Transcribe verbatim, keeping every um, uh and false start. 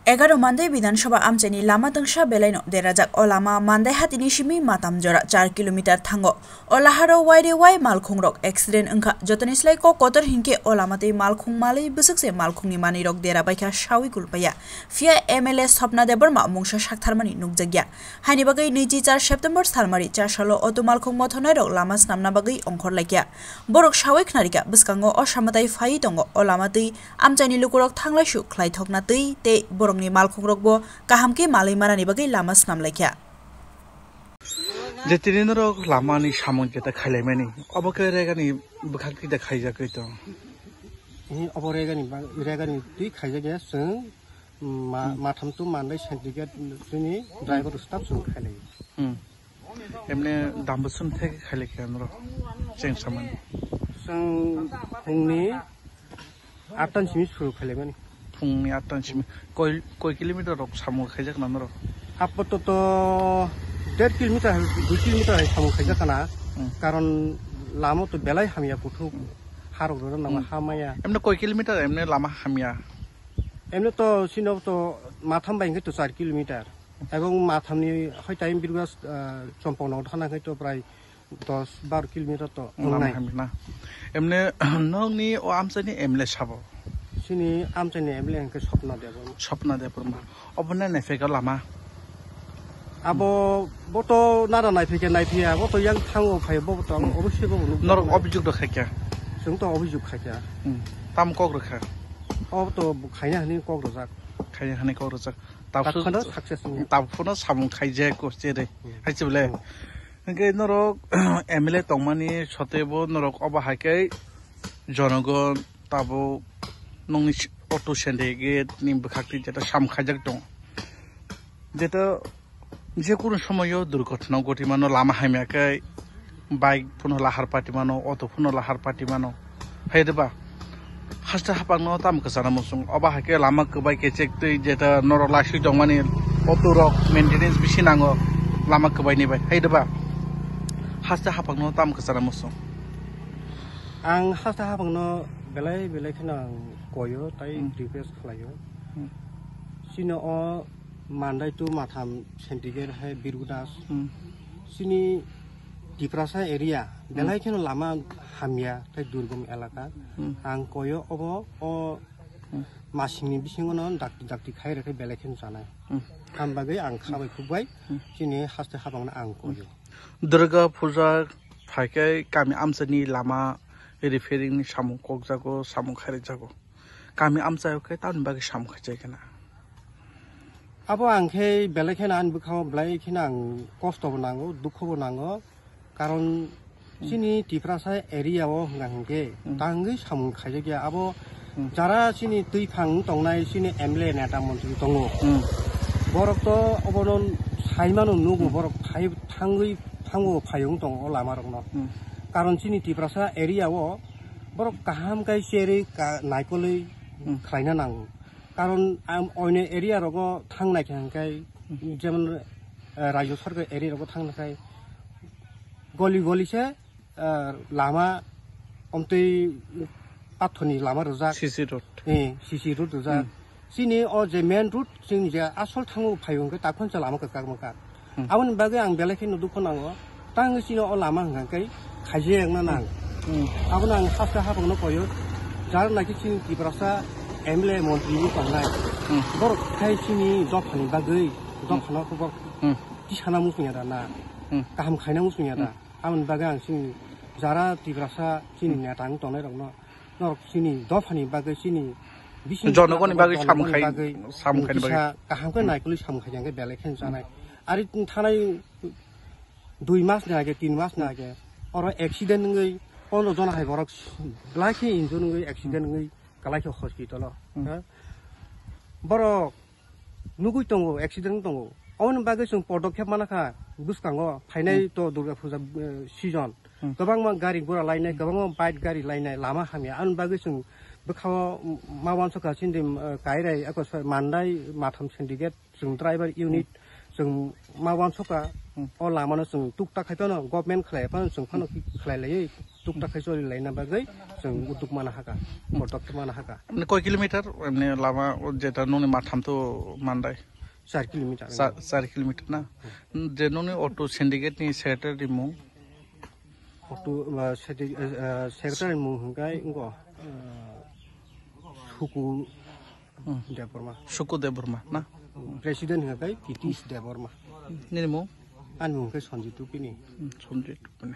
Egaroh Mandai Bidhan Sabha amchaini lama tungsa belaino derajak. O lama Mandai hatini simi matam jora char kilometer thango. O laharo waire wai malkhungrok accident wngkha. Jotoni slai kok kotor hinkhe o lama tei malkhung malwi bwswkse malkhungni manwirok dera baikha sawi kulpaiya. Phiya M L A Swapna Debbarma mungsa saktharmani nukjakya. Haini bagwi naichi char September salmari chasalo auto malkhung mothornairok lama snamna bagwi ongkhor laikha. Borok sawi khnarikha, bwskango o samatai phaiwi tongo. O lama twi amchaini lukurok thanglaisu khlaithokna twi tei borokni malkhungrokbo kaham khe malwi manani bagwi lama snamlaikha. Je tini norok lamani samung jeta khailaimani, obo khe regani bwkhak twi da khaijagwi tong. Ni obo regani bang-, regani twi khaijak ya chwng, ma-, matham tu Mandai syndicate chini driver staff chwng khailai. Hmm. Emne dambo sum thek khailai khe norok cheng samani. Chwng phungni attan simi suru khailaimani. Phungni attan simi. Koi, koi kilometer rok samung khaijak na norok? Apato to der kilometer hai, dui kilometer hai samung khaijak kana. Hmm. Karon lama to belai hamya kuthuk. Hmm. Harok rok nang Hmm. hamaya. Emne koi kilometer emne lama hamya? Emne to sino to matham bai hwnkhe to char kilometer. Ebong mathamni hoi time birgas, ah, chompong no thana hwnkhe to prai dos baro kilometer to Lama wngnai. Hamya na. Emne nokni o amchaini M L A sabo? Chini amchaini M L A hwnkhe Swapna Debbarma. Swapna Debbarma. Obo na naiphaikha lama? Abo bo to nara naiphaikha, naiphiya, bo to yang thango phai, bo to ang Hmm. obosoi bo nukjaknai. Norok obijok rok khaikha? Chwng to obijok khaikha. Hmm. Tam kok rwkha? Obo to khaina hwnwi kok rwjak. Khaina hwnwi kok rwjak. Tabukhe Takhwno success wngya. Tabukhe samung khaijak ko chere. Hmm. Hai se bole. Hmm. Hwnkhe norok M L A tongmani sotebo norok obo hai khe jonogon tabuk nokni auto syndicate ni bwkhak twi jeta samung khaijak tongo. Jeta jekunu somoyo durghothana ghoti mano, lama hamya khe bike phano lahar pati mano, auto phano lahar pati mano. Hai de ba? Haste haphangno tamo kwchana muchung. Obo hai khe lama kwbai kechek twi jeta norok laiswi tongmani auto rok maintenance bisi nango lama kwbaini bai. Hai de ba? Haste haphangno tamo kwchana muchung. Ang haste haphangno belai belai kheno ang koyo tai Hmm. request khlaio. Hmm. Chini o Mandai to Matham syndicate hai Birgudas. Hmm. Chini Tiprasa area, Hmm. belai kheno lama hamya tei durgom elaka. Hmm. Ang koyo obo o Hmm. masingni bisingo no dakti dakti khai rwkhe belai kheno chanai. Hmm. Ham bagwi ang khabai khukbai Hmm. chini haste haphangno ang koyo. Durga puja phaikhe kami amchani lama repairing ni samung kokjago, samung khairokjago. Kami amchaio khe tamni bagwi samung khaijak khe na? Abo ang khe belai kheno ani bwkhao belai kheno ang kosto bo nango, dukho bo nango. Karon Hmm. chini Tiprasa area o hwnka hwnkhe Hmm. tangwi samung khaijakya. Abo Hmm. jara chini twiphang tongnai chini M L A neta montri tongo. Hmm. Borok to obono saimano nugo Hmm. borok thai-, thangwi thango phayung tongo o lama rokno. Hmm. Karon chini Tiprasa area o borok kaham kai cherwi ka-, naikolwi Hmm. khlaina nango. Karon, am, oine area rogo thang naikha hwnkhe, Hmm. jemon, eh, Rajyo Sarkar area rogo thang nakhai goli goli se, eh, lama omtwi pathorni lama rwjak. C C road. Eh, C C road rwjak. Hmm. Chini o je main road, chini je asol thango phaio hwnkhe takhon se lama kwchak mwkha. Hmm. Aboni bagwi ang belai kheno dukho nango. Tang chini o lama hwnkha khe khaijak na nang. Hmm. Abono ang haste haphangno koyo. Jar naki chini Tiprasa M L A montri ni tongnai. Hmm. Borok khai chini dophani bagwi, Hmm. dophano khe borok Hmm. tisana muchungya da na. Hmm. Kaham khaina muchungya da. Hmm. Aboni bagwi ang chini jara Tiprasa chini Hmm. neta wng tongnai rokno norok chini dophani bagwi chini bising Jonogoni bagwi jonogoni samung khai, bagwi samung khaini bagwi. kisa kaham khe Hmm. naikolwi samung khaijak khe belai khe Hmm. chanai. Ari thanai dui mas ni age, tin mas ni age oro accident wngwi pondro jona hai borok belai khe injure wngwi accident wngwi kwlai khe hospital o. Hmm. Ha? Borok nugui tongo, accident wng tongo. Aboni bagwi chwng podokhep mana kha bwskango phainai Hmm. to Durga puja, eh, season. Hmm. Kwbangma gari gura lainai, Hmm. kwbangma bike gari lainai, lama hamya. Aboni bagwi chwng bwkhao ma uansukha chini, eh, Kairai, ako soi Mandai, Matham syndicate, chwng driver unit, Hmm. chwng ma uansukha Hmm. o lamano chwng tuktak khai phano government khlai phano chwng phano Hmm. khlai laiwi Tuktak khai choli laina bagwi chwng utuk mana haka, kotok mana haka. Mane koi kilometer, mane lama o jeta nungni matham to mandai? Char kilometer. Sa-, char kilometer na? Je nungni auto syndicate ni secretary ni mung? Auto, ah, secretary, ah, secretary ni mung hwnkhe wngkha, ah, Suku Hmm. Debbarma. Suku Debbarma na? President hwnkhe Titish Debbarma. Nini mung? Ani mung khe Sanjit Tupini. Hmm, Sanjit Tupini.